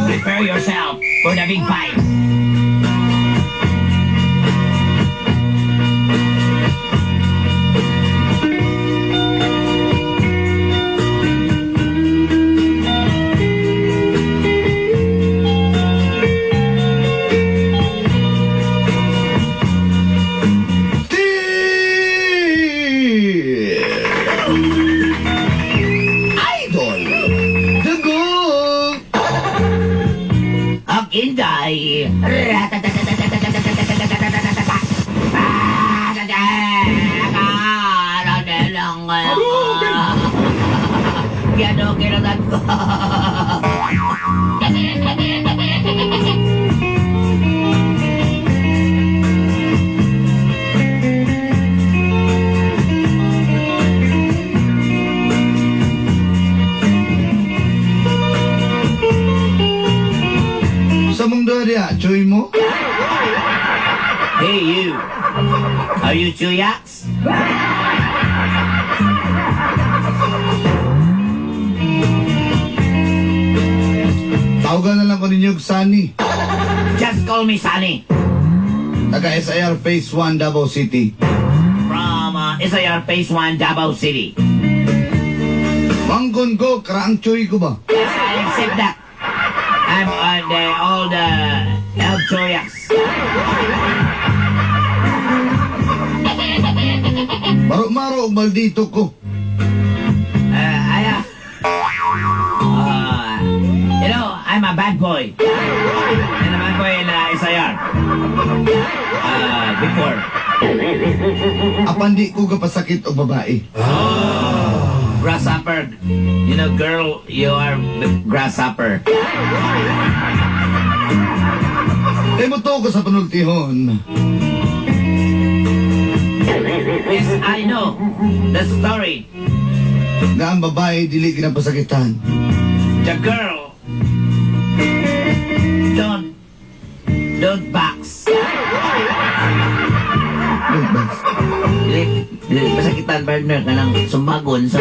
Prepare yourself for the big fight. Dear Idol Dugo. Ang Inday. Ko. Sa mong diya, choy mo? Hey you. Are you Chuyaks? Tawagan na lang ko ninyo og Sunny. Just call me Sunny. Taga SIR Phase 1, Davao City. From SIR Phase 1, Davao City. Mangkon ko, karaang choy ko ba? Yes, I accept that. I'm on the all the El Chuyaks. Maro-maro og maldito ko. I, I'm a bad boy. I'm a bad boy in SIR. Before. Apan di ko gapasakit og babae. Grasshopper. You know, girl, you are the grasshopper. Kay mo to ko sa panultihon. Yes, I know the story. Nga ang babae dili ginapasakitan. The girl don't box. Don't box. Dili, dili pasakitan, partner, kanang sumbagon sa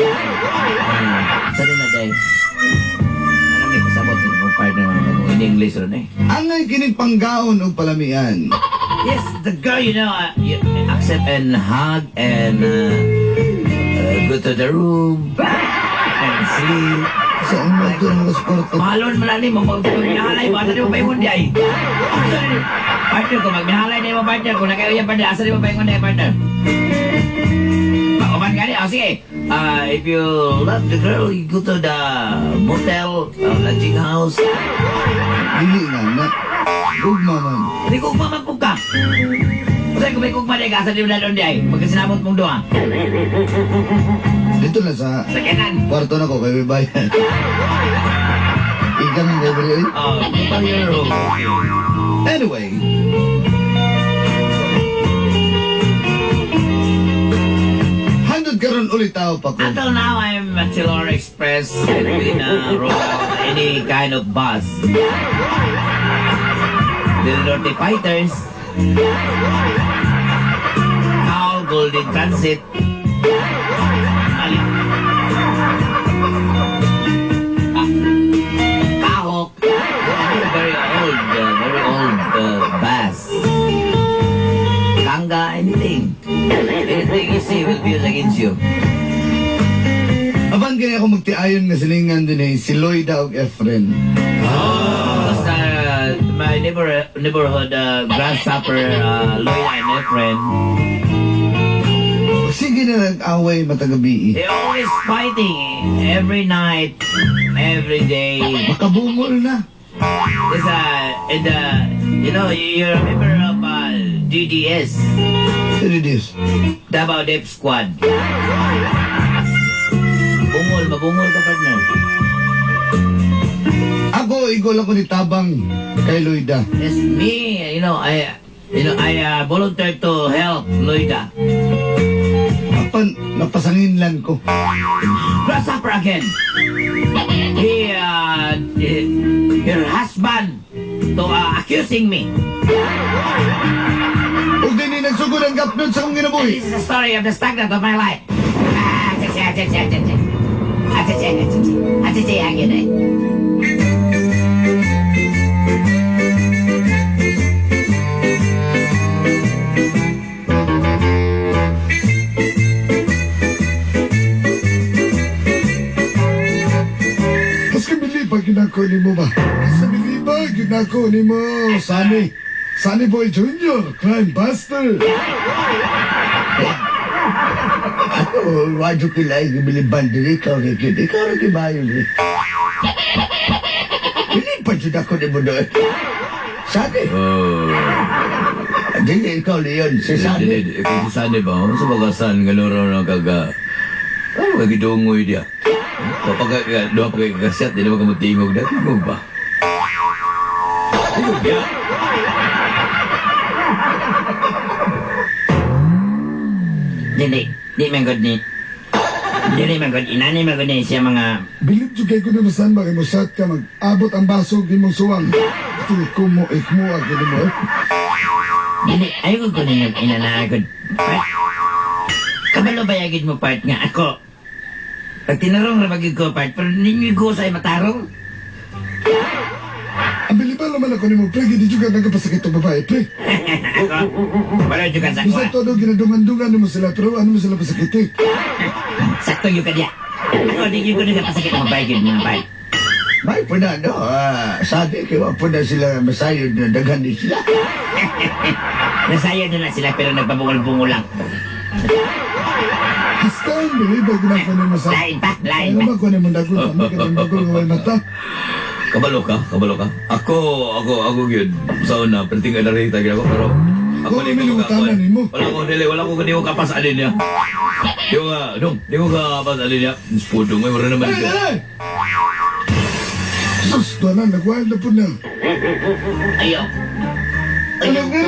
sa rin na day. Ano may pasabot mo, partner, in English ron eh. Angay kining panggaon og palamian. Yes, the girl, you accept and hug and go to the room and sleep. Sa ang mga ito mga kwarto. Mahalon man ni mo, magmihalay mo, asa di mo paingon di ay? Asa di? Partner ko, magmihalay di mo, partner ko, nakayo yan, partner, asa di mo paingon di ay, partner? Makuman ka ni, oh, sige. If you love the girl, you go to the motel, lodging house. Dili nga na. Gugma man. Hindi ko man ka. Kasi kung may gugma di ka, asa di mo lalon di ay? Magkasinabot mong duha. Dito na sa Sa kanan. kwarto na ko kay may bayad. Ikaw ng libre eh. Oh, go to your room. Anyway. Handod karon ulit tao pa ko. Until now, I'm at Tilor Express and we roll any kind of bus. Del Norte Fighters, Cal Golden Transit, Ali, ah, Kahok, very old bus. Kanga, anything. Anything you see will be used against you. Apan kini ako magtiayon nga silingan din eh, si Loida og Efren. Because my neighborhood grasshopper, Loida and Efren, Sige na nag-away matagabi. They always fighting every night, every day. Makabungol na. It's in the you know you're a member of DDS, This. Davao Death Squad. Bungol, mabungol ka, partner. Ako, igol ako ni Tabang kay Loida. Yes, me, I volunteered to help Loida. Apan, napasangin lang ko. Grasshopper again. Her husband to accusing me. Ug dinhi nagsugod ang gapnod sa akong ginabuhi. This is the story of the stagnant of my life. Ah, tsi, tsi, tsi, tsi, tsi, tsi. Ah, tsi, tsi, tsi, tsi. Ah, tsi, tsi, ah, yun eh. Mas kabiliba ginako ni mo ba? Mas kabiliba ginako ni mo, Sunny. Sunny Boy Jr., Crime Buster. Ako, wadyo kilay, gibiliban din ikaw rin yun. Ikaw rin kibayo rin. Biliban jud ako ni mo doon. Sani, Oh. dili ikaw Leon, si Sani. Dili, ikaw si Sani ba? Ano sa bagasan, gano'n raw na kaga... Ano kagidungoy diya? Kapag duha pa kay kasyat, di naman ka mo tingog na. Tingog ba? Tingog diya? Dili, di man gud ni. Dili man gud, inani man gud ni siya mga Bilib jud kay ko nimo san ba kay mo shot ka mag-abot ang basog imong suwang. Ito mo ikmo ang gini mo. Eh. Dili, ayaw ko ninyo inanaagod. Part. Kabalo ba yagid mo part nga ako? Pag tinarong ra magyud ko part, pero ninyo ko sa matarong. Ang biliban naman ako nimo pre, di jud ka nagapasakit og babae pre. Ako, wala jud ka sa Bisan kuha. todo ginadungan-dungan nimo sila pero ano mo sila pasakiti. Sakto yun ka diya. Ako, di yun ko nagapasakit ang babae yun, mga part. May po na, no? Sani, kaya wa po na sila masayod na daghan ni sila. Nasayod na na sila pero nagpabungol-bungol lang. Basta ang biliban ginako nimo sa. Lain pa, lain Ano pa. ba ko nimo dagol kami kanang dagol nga way mata. Kabalo ka, kabalo ka. Ako yun. Sa una, perting ka narita gina ko, pero... Ako Kung di ko minungutanan nimo. Wala ko, dili, wala ko, di ko kapas alin niya. Di ko ka, dong, di ko kapas alin niya. Pudong, ay, wala naman Ay, siya. ay! Sus, tuwanan, nag-wild na po na. Ayaw. Ano nga?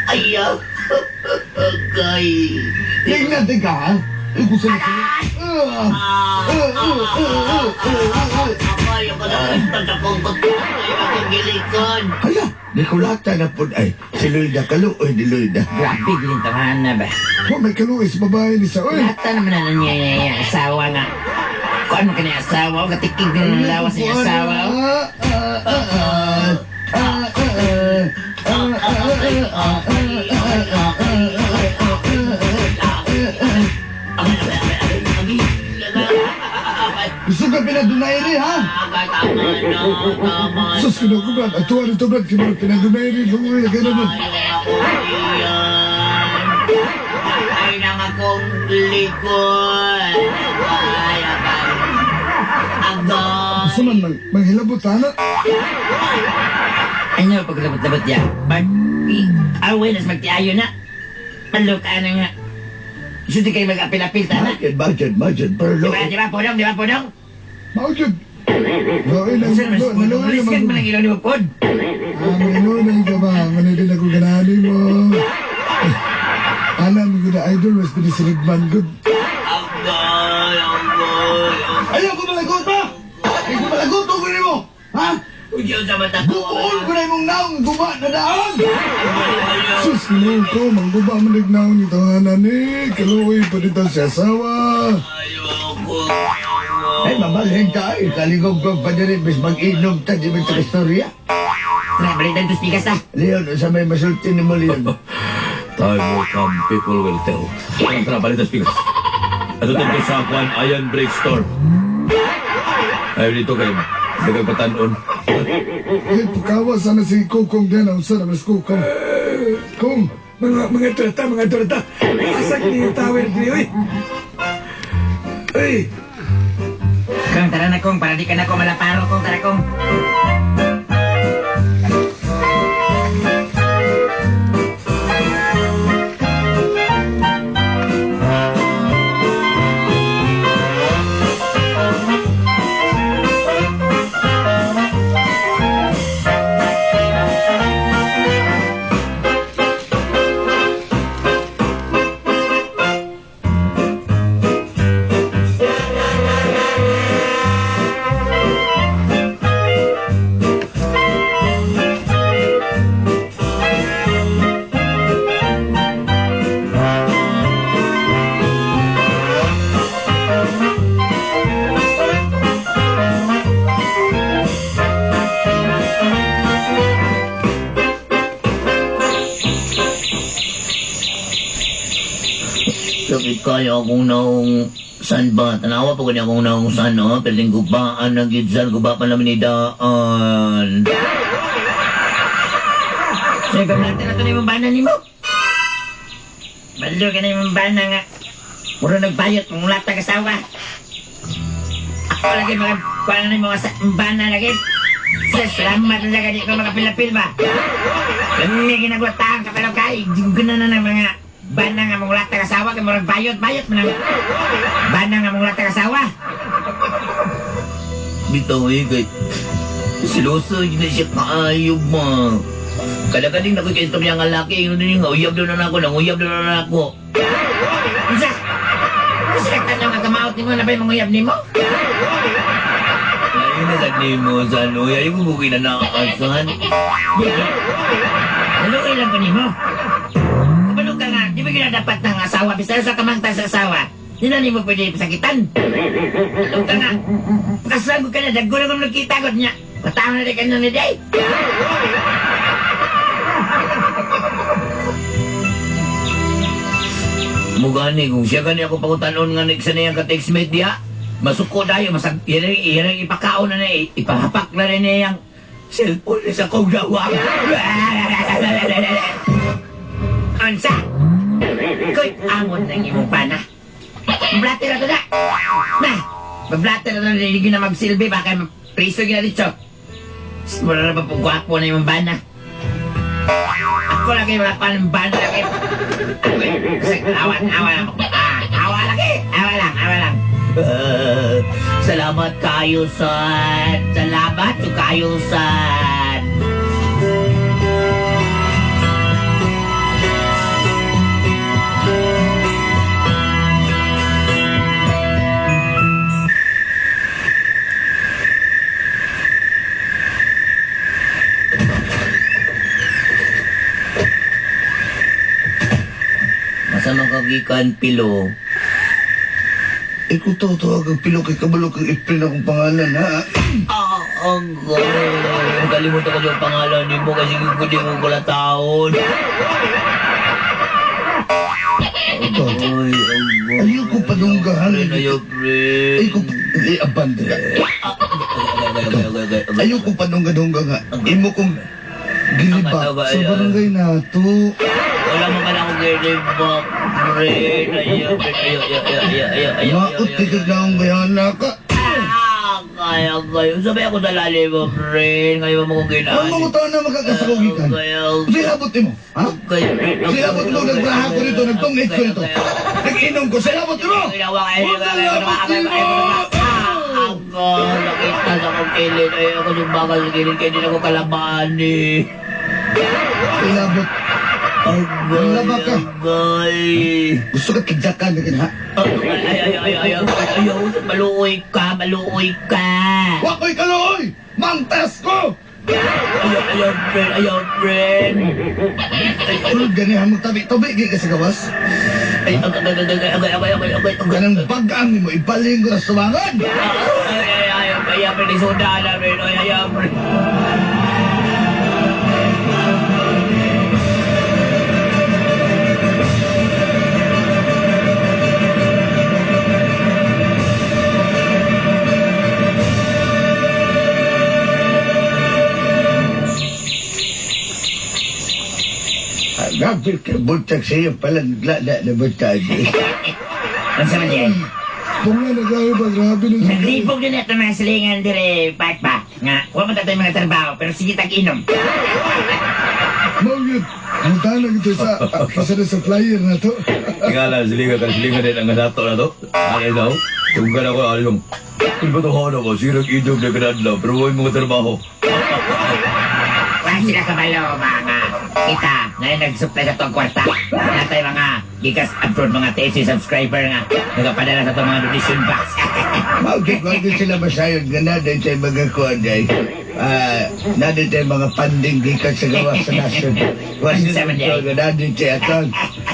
Ayaw. Agay. Tingnan, tingnan, ha? Ikaw sa Ah! Ah, ah, ah, ah, ah, ah. Ayaw ko na akong akong gilikod. Hala, Nicolata na po ay si Loida Kaluoy ni Loida. Grabe, gilintahan na ba? Wa may kaluoy sa babae ni sa oy. Lahat naman na niya niya asawa nga. Kung ano ka niya asawa, o katikig na ng lawas niya asawa. O. Ah, ah, ah, ah. Ah, ah, ah. Ah, ah, ah, ah, ah, ah, ah, ah, ah, ah. Gusto ka pinadunayri, ha? Sus, kinuha ko, Brad. Atuwa nito, Brad. Kinuha pinadunayri. Kung ka naman. Ay nang akong likod. Ay, agay. Agay. Gusto man, manghilabot, ana. Ano, paglabot-labot ya. Pag, away, nas magtiayo na. Palok, ano nga. Gusto di kayo mag-apil-apil, tana. Budget, budget, budget. Pero Di ba, di ba, Podong, di ba, Podong? Mao gyud. Loy lang, Sir, mas loy Podong, naman. riskan mo lang ilaw ni Pod. Ah, may lang ka ba? Manili na ko ganahan mo. Alam ko na idol, mas pinisilid man good. Agay, agay. Ayaw ko malagot, ha? Ayaw ko malagot, ko nimo. Ha? Ujiw sa mata ko. Bubuon ko na imong naong guba na daan. Sus, kinuha ko, mangguba man naong ni tawanan ni. Kaluoy pa dito siya asawa. Ayoko. Ay, mabalhin ta ay. Kaligog ko pa diri, bis mag-inom ta, di ba sa istorya? Tara, balitan tos bigas ta. Leon, sa may masulti ni mo, Leon. Time will come, people will tell. Tara, tara, balitan bigas. Ato tungkol sa Kwan Iron Break Store. Ayaw dito kayo. Nagpatanon. Eh, pukawa sana si Kukong din. Ang sana mas Kukong. Kung, Mga torta, mga torta. Asak ni tower diri oy. Oy, Kong, tara na, Kong. Para di ka na ko malaparo, Kong. Tara, Kong. Sakit kayo akong naong san ba? Tanawa pa ko niya akong naong san, no? Pero ting gubaan na gid san, guba pa namin ni daan. Sige, pamlata na ito na yung bana ni mo. Balo ka na yung bana nga. Muro nagbayot, mong lata kasawa. Ako lagi mga kuha na yung mga bana lagi. Salamat na lagi ko makapilapil ba? Kami ginagwatahan ka pero kay, guna na ng mga bana nga mong lata kasawa, kay murag bayot-bayot man ang bana nga mong lata kasawa. Bitaw eh, kay siloso, yun na siya kaayo ba? Kadagaling na ko kay istorya nga laki, yun din nga, uyab doon na ako, nanguyab doon na ako. Unsa? Unsa ka nga kamaot nimo na ba yung manguyab nimo? Ayun na sa nimo, sa ano, ayaw ko kung kinanakasan. Naluoy lang ko nimo. Kabalo ka nga, di ba dapat ng asawa, bisan sa kamangta sa asawa, di na nimo pwede pasakitan. Alam ka nga, pakasago ka na, daggo na kung nagkita ko niya. Patama na rin ka na ni Day. Mugani, kung siya gani ako pangutanon nga sa niyang ka-textmate diya, masuko dayo, masag, yan ipakaon na na, ipahapak na rin niyang cellphone sa kong gawa. Ansa? Koy, amon ng imong pana. Mablater na to na. Na, mablater na to na, hindi na magsilbi, baka priso gina dito. Mura na ba po gwapo na imong bana? Ako lagi wala pa ng bana lagi. Awa, awa lang. Awa lagi. Awa lang, awa lang. Salamat kayo, son. Salamat kayo, son. Masamang kagikan, Pilo. Ikaw tawag ang Pilo kay kabalo kang April akong pangalan, ha? Ah, ang galing. Kalimutan ko yung pangalan ni mo kasi hindi ko kulataon. Ito. Ayaw ko padunggahan. Ayaw, pre. Ayaw ko... Abanda ka. Ayaw ko padungga-dungga nga. Imo kong gilibak sa barangay na to. Wala mo ka na akong gilibak, pre. Ayaw, ayaw, ayaw, ayaw, ayaw, ayaw. Maot ka kaglaong bayana ka. Kaya kayo. Sabay ako sa lalim mo, pre. Ngayon mo kong ginaan. Ang mga tao na magkakasakugikan. Silabot mo, ha? Silabot mo, nagbraha ko nito, nagtungit ko nito. Nag-inom ko, silabot mo! Silabot mo! Ako, nakita sa akong kilid. Ay, ako yung bakal sa kilid, kaya hindi na ako kalabani. Silabot. Agay, Laba ka. agay. Gusto ka tagjakan na ha? Ay, ay, ay, ay, ay, ay, maluoy ka, maluoy ka. Wakoy kaluoy! Mangtas ko! Ayaw, ayaw, friend, ayaw, friend. Tulad ganihan magtabi-tabi, ka sa gawas. Ay, agay, agay, agay, agay, agay, agay, agay, agay. Ganang bagang mo, ibaling ko na sumangan. Ay, ay, ay, ay, ay, friend, isuda na, friend, ay, ay, friend. Grabe ka, buntag sa iyo pala, naglala na buntag. Ano sa man yan? Bunga na kayo ba? Grabe na siya. Naglibog din ito mga silingan dire, part ba? Nga, huwag mo tatay mga trabaho, pero sige tag-inom. Mao yun. Ang tanong ito sa, isa na sa flyer na to. Tingala, silingan ka, silingan din ang nato na to. Ay, daw. Tunggan ako, ayong. Ilbatuhan ako, sirang idog na kanadlaw, pero huwag mga trabaho. Wala sila kabalo, mga kita. Ngayon nag-supply sa itong kwarta. Natay mga gikas abroad mga TC subscriber nga. Nagapadala sa itong mga donation box. Mao sila masayod nga na din sa mga kuan day. Na din sa mga panding gikan sa gawas sa nasod. Was Unsa man day? nga na din sa atong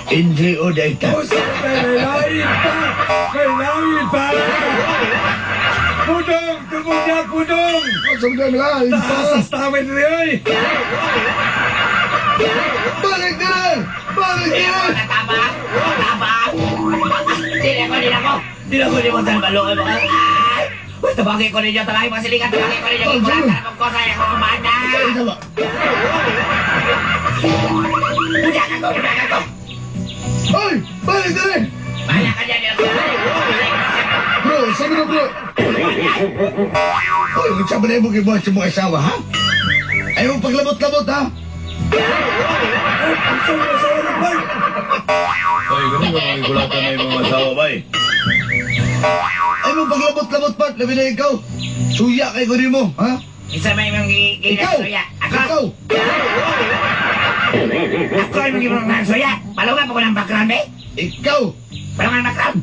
NGO day ta. May lain pa! May lain pa! Pudong! Tumog na, pudong! Sa mga lain pa. Taas sa tawin rin, oy! Balik dire! Balik dire! Tama! Tama! Di na ko ni mo sa balong ay mga. Uy, tabagi ko ninyo, tabagi mga silingan, tabagi ko ninyo, gikulatan na ko sa akong kumana. Isa ba? Budak ako, budak ako. Ay! Balik dali! Bahala ka dyan, dyan. Bro, sabi na bro! Uy, unsa ba na imong gibuhat sa imong asawa, ha? Ayaw mo paglabot-labot, ha? Ang sa mga asawa ng Bart. Oy, ganun ba mga gulatan na yung mga asawa ba eh? Ayaw mo paglabot-labot, Bart. Labi na ikaw. Suya kay ko nimo, ha? Isa may mga Ikaw! ginasuya. Ako, Ikaw! ako ang mga ginasuya. Palungan pa ko ng background, eh. Ikaw! Palungan ng background.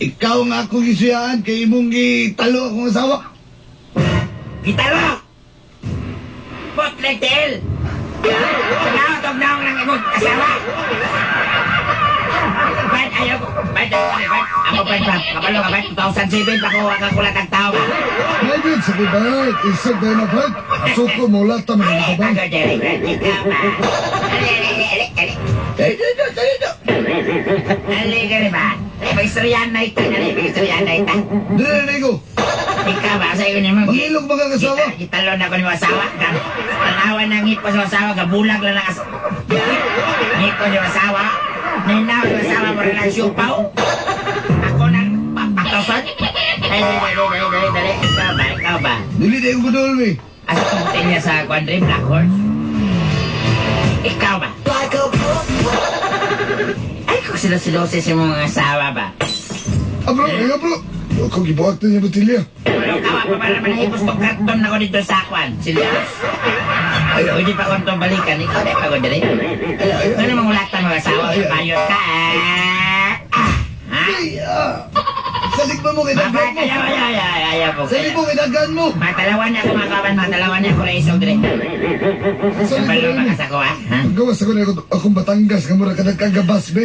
Ikaw nga akong gisuyaan kay imong gitalo akong asawa. Gitalo! Botletel! Tanaw, naong ng imong asawa! Bart, ayaw ko. Bart, ayaw ko. Bart, ako Bart, Bart. Kabalo ka, Bart. 2007 pa ko akakulat ang tao ba? Maybe sa Bart! Isag dahil na Bart! Asuko mo lata mga Ay, kabang! ako, Jerry. Ikaw ba? Ali, ali, ali, ali, ali. Dali, dali, dali, dali. Ali, gani ba? Ay, mag-istoryahan na ita. Ali, mag-istoryahan na ita. Dali, dali ko. Ikaw ba? Sa iyo ni mo. Mangilog mga asawa. Gitalo na ko ni mo asawa. Tanawan ng ngipon sa asawa. Gabulag lang ang asawa. Ngipon sa asawa. Ninaw sa asawa mo rin ang siupaw. Ako nang papatosan. Ay, dali, dali, dali, dali, dali. Ikaw ba? Ikaw ba? Dili na yung gudol, eh. Asa tungtin niya sa Kwan Dream, Black Horse? Ikaw ba? Ay, kung sila-silosis yung mga asawa ba? Ah bro! Ay bro! Ako gibuhat na niya botilya. Kawa pa para manahipos tong karton na ko dito sa Kwan. Silos. Ay, ay, Pwede pa kong tong balikan. Ikaw na pa ko dali. ay, ay. Ano namang ulatan mga asawa? Ay, ay. Bayot ka. Ah! Ah! Ha? Ay, ah. Salig ba mo kay Mabay, dagan mo? ayaw, ayaw, ayaw, ayaw po. Salig mo kay dagan mo. Matalawan na ako mga kawan, matalawan na ako na isog dali. Salig Kabalo ba ba ka sa ko, ha? Ha? Gawas ako na akong Batangas nga mura kadagkagabas be.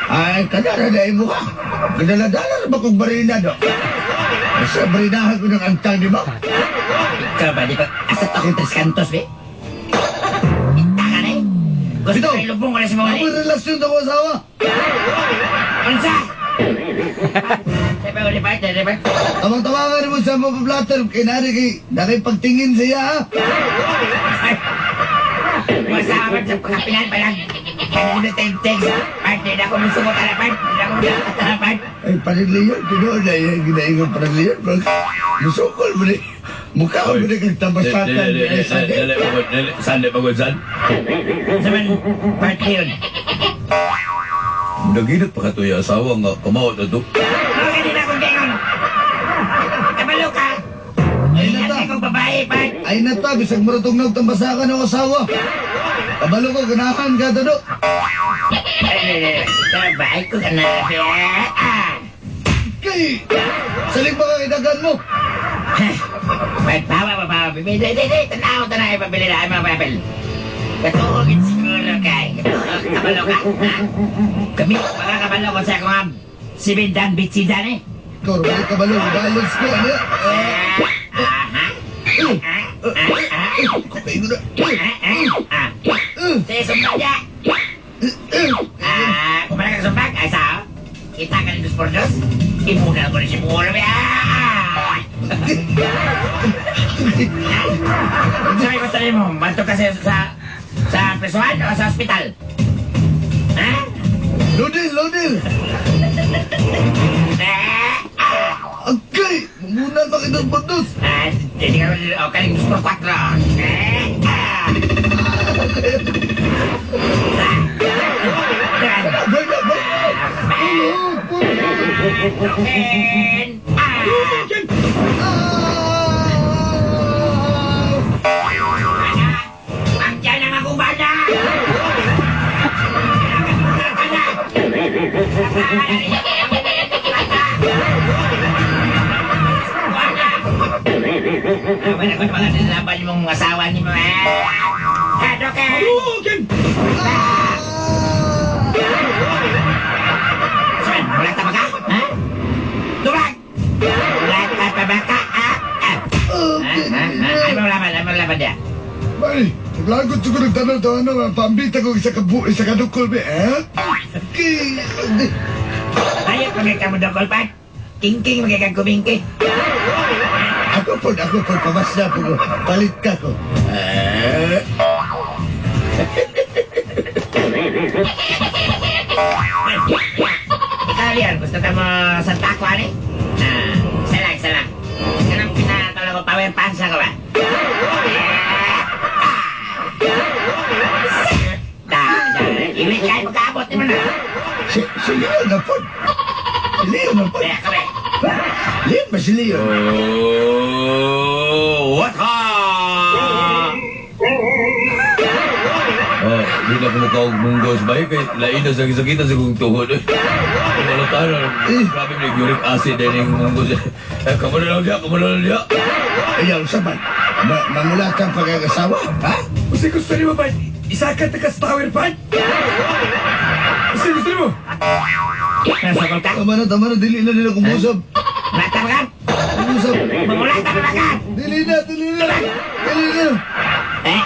Ay, kadara na mo ka. Kadala-dala na ba kong barina do? Sa barinahan ko ng antang, di ba? Ikaw ba, di ba? Asa to akong tres cantos, be? Ita ka na eh. Gusto Bitaw. ko ilubong ko na si mga Ako relasyon ako asawa. Unsa? Sabi ko, di ba? Di ba? Tamang-tawangan mo sa mga blatter kay nari kay nakipagtingin siya, ha? Ay! Masama sa kapinan pa lang. Kanina text. Part, di na ako musugot na part. Di na ako musugot na part. Ay, parinliyon, tinuod na yung ginaingon parinliyon. Musukol mo ni. Mukha ko mo ni kang tambasatan. Dili, dili, dili, dili, pagod, dili. Saan di pagod, saan? Sa man, part yun. Naginot pa ka to yung asawa nga kamao na to. Mga kanina akong gayon. Kabalo ka. Ay, nata. Ingat kong babae, part. Ay nata, bisag marutong nog tambasakan ng asawa. Kabalo ko, ganahan ka, todo. Ay, ay, ay, ay. Babae ko ka na. Ah! Kay, salig ba ka kay mo? Part, bawa, bawa, Di, di, di. Tanaw, tanaw. Pabili na. Ay, mga papel. Katuogin siguro kay. Kabalo ka. Ha? Kami, mga kabalo ko sa akong Sibindan, bitsidan eh. Ikaw, balik kabalo, balance ko, ano? Ah, ah, ha? Ah, ah, ah, Kapay ko na. ah, ah, ah. Sige, sumbag ya. Ah, kumala ka sumbag. Ay, sao? Kita ka ni Dos por Dos. Imunal ko ni si Puro. Ah! Sabi ko sa mo, manto ka sa presuhan o sa ospital? Ha? Lodil, lodil. Ah, ah. Agay, mamunan pa kitang bundos. Ah, hindi ka o kaling dos por cuatro. Ah, ah. Ah. Agay na, ba? Pulot! Pulot! And, ah! Ah! Ana! Pangtiyan ang akong bana! Ana! Wala ko mga nilaban mong asawa ni mo. Hadoken! Hadouken! Saan? Wala ta ba ka? Ha? Tubag! Wala ka pa ba ka? Ah! Ah! Ha? Ha? Ha? Ay, mo laban, ay mo laban niya. Bay! Naglagot ko nagtanaw to ano, pambita ko isa ka dukol be, eh? Kay, Ayot magay ka mo dogol pa. Kingking magay kang kumingki. Ako po, pabasna po ko. Palit ka ko. Ikaw, Leon, gusto ka mo sa tako, ani? Ah, isa lang, isa lang. Ganang pinatala ko, power pansa ko ba? Da, da, ili kayo magkaabot ni mo na. Si Leon na po. Si Leon na po. Kaya kami. Leon ba si Leon? Oh, what ha? Oh, di na ko og munggos ba kay lain na sa sakita sa kong tuhod. Wala tayo. Grabe may uric acid din yung munggos. Eh, kamo na lang diya, kamo na lang diya. Ayaw, sabat. Mangulatan pagkakasawa, ha? Kasi gusto niyo ba? Isa ka sa tower pan? Kasi gusto niyo? Nasakol ka? Tama na, dili na nila kumusap. Mulata ka? Kumusap. Mamulata ka ba ka? Dili na, dili na. Dili na. Eh,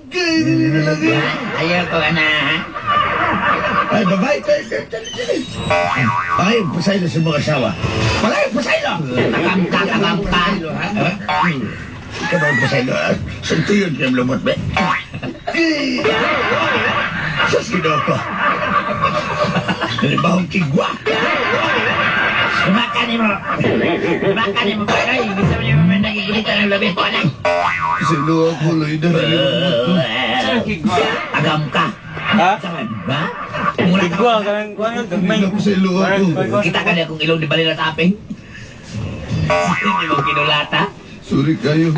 Okay, dili na lagi. ayaw ko na, ha? Ay, babae, dali, dali, dali. Ay, pasaylo sa mga asawa. Palay, pasaylo! Takam ka, takam ka. Ha? Ikaw ba ang pasaylo? Santo yun, yung lumot, be. Ay! Sus, ginoo ko. Nalibahong tigwa. Sumakan mo. Sumakan mo, Panoy. Gusto mo niyo man nagigulitan ng labi po, anak. Sino ako, Loida? Agam ka. Ha? Saan ba? Mula ka. Igwa, kanang kuan gagmay. Hindi ako sa ilo ako. Kita ka na kung ilong di balila sa aping. Hindi mo kinulata. Sorry kayo.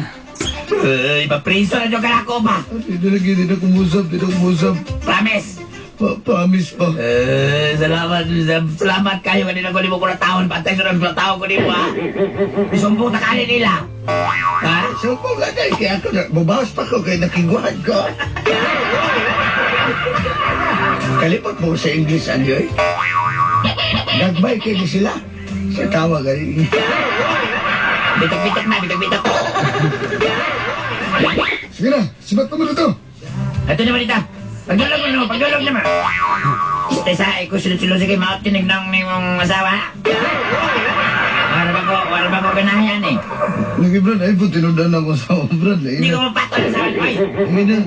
Ipapriso na dyan ka ako ba? Hindi na lagi, hindi na kumusap, hindi na kumusap. Promise. Promise pa. Eh, salamat, salamat kayo. Kanina ko mo ko na taon. Pantay sa ng taon ko nimo, ha? Isumbong na kali nila. Ha? So po nga dahil, kaya ako na, bubawas pa ko kay nakiguhan ko. Kalipot mo sa English, ano eh? Nagbay kayo sila. Sa tawag ay. Bitok-bitok na, bitok-bitok. Sige na, sibat mo dito. Ito naman ito. Pagdulog mo naman, pagdulog naman. Istay sa ko sulod-sulod sige maot tinig ng nimong asawa. Wala ba ko ganahan eh. Lagi Brad, ay po, tinudan ako sa Brad. Hindi ko mapatol sa akin. Ay! Ay na.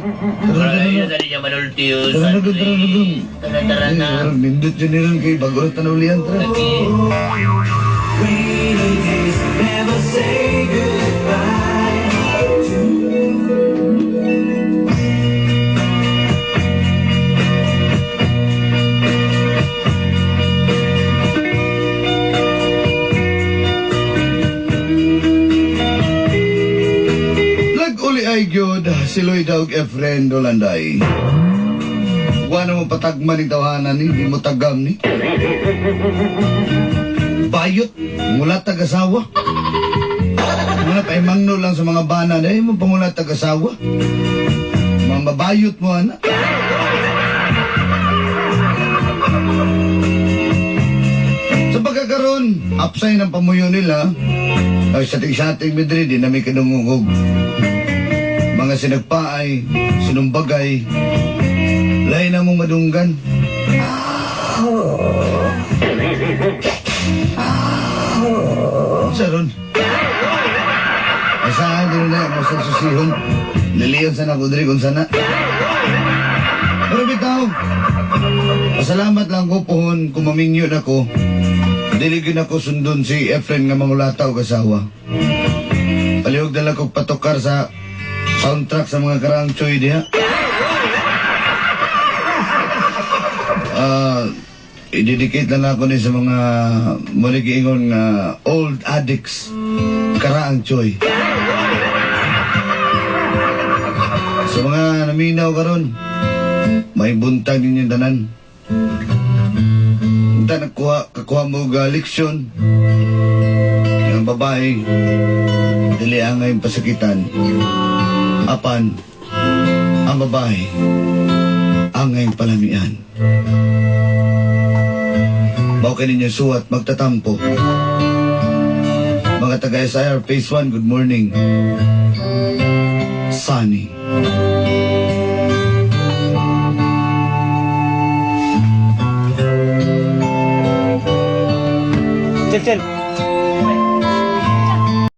Tara na, Ay, dali niya manulti yun. tara na, tara na, Tara, tara na. Nindot yun nila kay bago na tanulian, tara. Nag-uli ay gyud si Lloyd og Efren Dolanday. Wa na mo patagman ning tawanan ni, di mo tagam ni. Bayot, mula tag-asawa. Muna pa imangno lang sa mga bana, dahil mo pangula tag-asawa. Mga mabayot mo, ana. Sa pagkakaroon, upside ng pamuyo nila, ay sa ting-sating midri, di namin kinungungog. Mga sinagpaay, sinumbagay, lain na mong madunggan. Saron. Asahan din na mo sa susihon. Liliyon sana ko diri kung sana. Pero bitaw, pasalamat lang ko pohon kung mamingyo na ko. Dili gyud ako sundon si Efren nga mangulata og asawa. Palihog na lang kog patokar sa soundtrack sa mga karang choy diha. I-dedicate lang ako ni sa mga muna giingon nga old addicts karaang choy. Sa mga naminaw karon, may buntag ninyo tanan. Unta nagkuha, kakuha mo og leksyon. Yung babae, dili angay pasakitan. Apan, ang babae, angay palamian. Mao kay ninyo suwat magtatampo. Mga taga SIR Phase 1, good morning. Sunny. chill, chill.